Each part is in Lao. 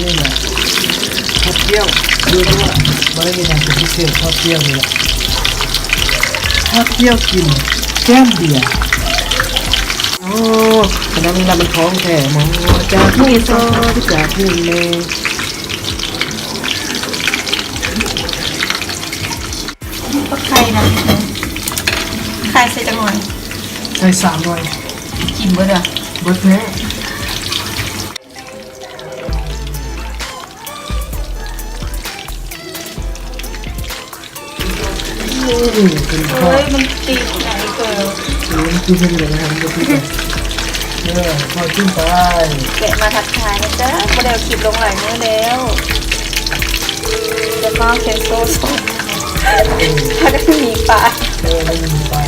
ນີ້ແຫຼະ ທອດກ້ຽວ ຢູ່ໆ ບໍ່ໄດ້ມີຫຍັງເປັນພິເສດ ທອດກ້ຽວນີ້ແຫຼະ ທອດກ້ຽວກິນແກ້ມເບຍ. ໂອ້ ຂະໜາດນີ້ລະມັນຂອງແທ້ ໝໍຈາກເມຊອນ ຈາກເມືອງແມ່. ບັກໄຂ່ນະ ໄຂ່ໃສ່ຈັກໜ່ວຍ? ໃສ່ສາມໜ່ວຍ. ກິນເບິດເດີ? ເບິດແທ້. ໂອ້ຍ ເປັນ ເອີຍ ມັນຕິດຫຍັງເກີ? ເອີຍ ມັນຕິດເຮັດຫຍັງຫັ້ນ ບໍ່ຕິດ. ເອີ ຂໍກິນໄປ. ແວະມາທັກທາຍນະຈ໊ະ ບໍ່ໄດ້ເອົາຄລິບລົງຫຼາຍມື້ແລ້ວ. ຈະມາແຄນເຊິລຊ່ອງ ເອີ ຖ້າໄດ້ມີປາ. ເອີ ໄດ້ມີປາ.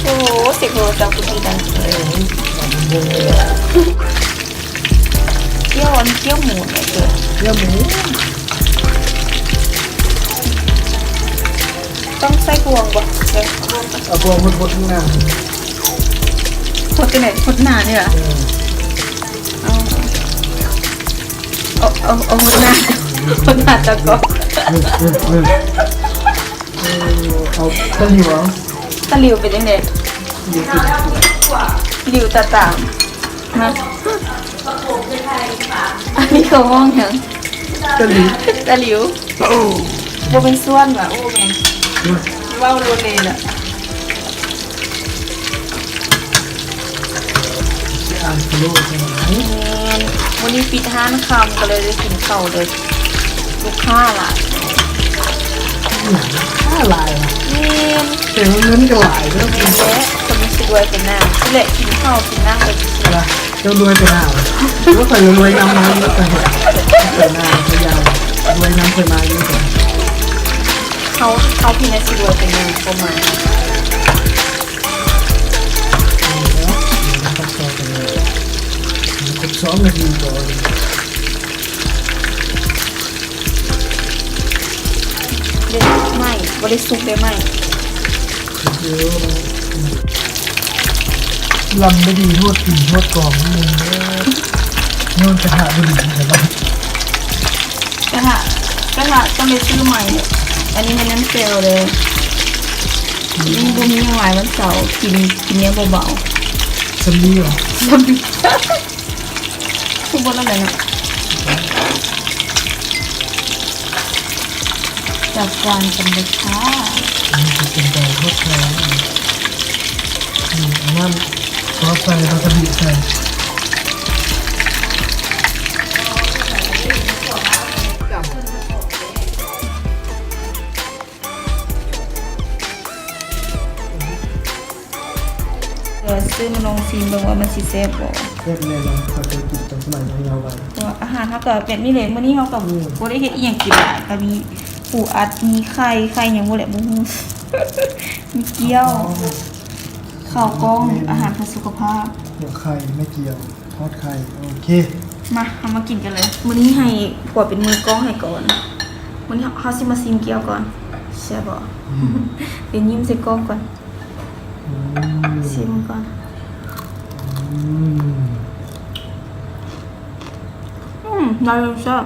ໂອ້ ສຽງໂທລະສັບກູດີດັງ. ເອີ ເອົາເບິ່ງເລີຍ. ກ້ຽວ ອັນນີ້ກ້ຽວໝູແມ່ເກີດ. ກ້ຽວໝູ. ຕ້ອງໃສ່ບ່ວງບໍ່? ເອົາບ່ວງຫົດໆ ຂ້າງໜ້າ. ຫົດຈັ່ງໃດ? ຫົດໜ້ານີ້ຫວາ? ເອີ ເອົາ ເອົາ ເອົາຫົດໜ້າ ຫົດໜ້າຕາກອງ. ເອີ ເອີ ເອີ ເອີ ເອົາຕະຫຼິວເອົາ. ຕະຫຼິວເປັນຈັ່ງໃດ? ຕະຫຼິວຕາຕາມ. ມາ ອັນນີ້ເຂົາຮ້ອງຫຍັງ? ຕະຫຼິວ ຕະຫຼິວ. ໂອ້ ບໍ່ແມ່ນສ່ວນຫວາ? ໂອ້ ແມ່ນ ເວົ້າໂລເລລະ. ຊິອ່ານໂລໃຊ່ໄໝ? ແມ່ນ ມື້ນີ້ປິດຮ້ານຄ່ຳ ກໍເລີຍໄດ້ກິນເຂົ້າເດິກ. ລູກຄ້າຫຼາຍ. ອືມ ຄ້າຫຼາຍຫວາ? ແມ່ນ ແຕ່ວ່າເງິນກໍຫຼາຍເດີ. ແມ່ນແຫຼະ ຄົນມັນຊິລວຍໄປນານ. ນີ້ແຫຼະ ກິນເຂົ້າກິນນ້ຳໄປຊື່ໆ. ລະ ເຈົ້າລວຍໄປນານ ແລ້ວຂ້ອຍລວຍນຳມາຢູ່ ຂ້ອຍເຮັດໄປນານ ຂ້ອຍຢາກລວຍນຳ ຂ້ອຍມາຢູ່. ເຮົາ ເຮົາພີ້ນະຊິລວຍໄປນານ ຄວາມໝາຍ. ເອົາແລ້ວ ເອົາແລ້ວ ຕັດຕໍ່ກັນເລີຍ. ຄົບສອງນາທີກ່ອນ. ເດ້ໄໝ້ ບໍ່ໄດ້ສຸກເດ້ໄໝ້. ສຸກຢູ່. ລຳບໍ່ດີໂທດ ຕີນໂທດກອງນີ້ເດີ ຍ້ອນກະທະບໍ່ດີຫັ້ນແຫຼະ. ກະທະ ກະທະຕ້ອງໄດ້ຊື້ໃໝ່. ອັນນີ້ແມ່ນນ້ຳແຈ່ວເດີ. ອືມ ນີ້ບໍ່ມີຫຍັງຫຼາຍ ວັນເສົາ ກິນ ກິນແນວເບົາໆ. ສຳລີຫວາ? ສຳ ຄືບໍ່ລະແຫຼະເນາະ. ຈັດຈານກັນເລີຍຄ່ະ. ອັນນີ້ຊິເປັນໃບທອດໄຂ່. ນີ້ ເອົານ້ຳຊອດໃສ່ ວາຊາບິໃສ່. ເອີ ຊື້ມາລອງຊີມເບິ່ງວ່າມັນຊິແຊບບໍ່. ແຊບແນ່ນອນ ຂ້ອຍເຄີຍກິນຕອນສະໄໝຍັງເຍົາວວັຍ. ເພາະວ່າອາຫານເຮົາກໍແບບນີ້ແຫຼະ. ມື້ນີ້ເຮົາກໍ ອືມ ບໍ່ໄດ້ເຮັດອີ່ຫຍັງກິນຫຼາຍ ກໍມີປູອັດ ມີໄຂ່ ໄຂ່ຫຍັງບໍ່ແຫຼະ ບໍ່ຮູ້ ມີກ້ຽວ ອໍ ເຂົ້າກ້ອງ ແມ່ນ ອາຫານເພື່ອສຸຂະພາບ. ຫົວໄຂ່ ແມ່ກ້ຽວ ທອດໄຂ່. ໂອເຄ ມາ ເຮົາມາກິນກັນເລີຍ. ມື້ນີ້ໃຫ້ຜົວເປັນມືກ້ອງໃຫ້ກ່ອນ. ມື້ນີ້ເຮົາ ເຮົາຊິມາຊີມກ້ຽວກ່ອນ ແຊບບໍ່? ອືມ ເປັນຍິ້ມໃສ່ກ້ອງກ່ອນ. ອືມ ຊີມກ່ອນ. ອືມ ອືມ ໄດ້ລົດຊາດ.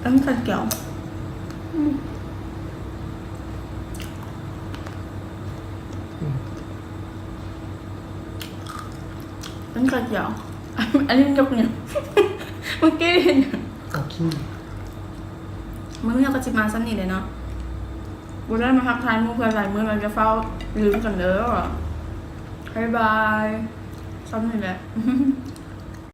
ອັນນີ້ໄຂ່ຈຽວ. ອືມ ອືມ ອັນນີ້ໄຂ່ຈຽວ. ອັນນີ້ມັນຍົກຫຍັງ? ເມື່ອກີ້ເຫັນຫຍັງ? ໂອເຄ ມື້ນີ້ເຮົາກໍຊິມາສ່ຳນີ້ແຫຼະເນາະ. ບໍ່ໄດ້ມາທັກທາຍໝູ່ເພື່ອນຫຼາຍມື້ແລ້ວ ຢ່າຟ້າວລືມກັນເດີ. ບາຍບາຍ. ສ່ຳນີ້ແຫຼະ.